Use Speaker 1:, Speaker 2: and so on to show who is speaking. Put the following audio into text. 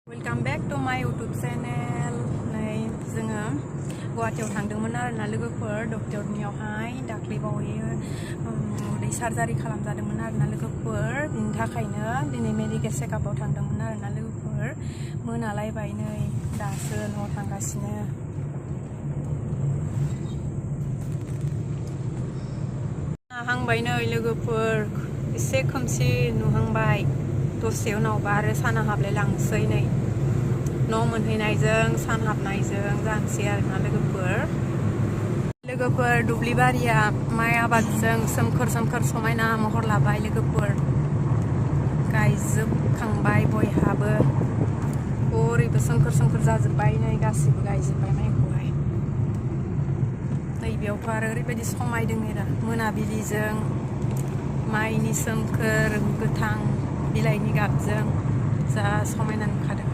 Speaker 1: Welcome back to my YouTube channel. नै जोङो गुवाहाटीयाव थांदोंमोन आरोना लोगोफोर डक्टरनियावहाय दाख्लै बावै उदै सार्जारि खालामजादोंमोन आरोना लोगोफोर बिनि थाखायनो दिनै मेडिकेल चेकआपआव थांदोंमोन आरोना लोगोफोर मोनालायबाय नै दासो न'आव थांगासिनो हांबाय नै लोगोफोर एसे खोमसि नुहांबाय दसे उनावबा आरो साना हाबलाय लांसै नै न' मोनहैनायजों सान हाबनायजों जानोसै आरोना लोगोफोर दुब्लि बारिया माइ आबादजों सोमखोर सोमखोर समायना महर लाबाय लोगोफोर गायजोबखांबाय बयहाबो ओरैबो सोमखोर सोमखोर जाजोब्बाय नै गासिबो गायजोब्बाय माइखौहाय नैबेयावथ' आरो ओरैबायदि समायदों रा मोनाबिलिजों माइनि सोमखोर गोथां बिलाइनि गाबजों जा समायना नुखादों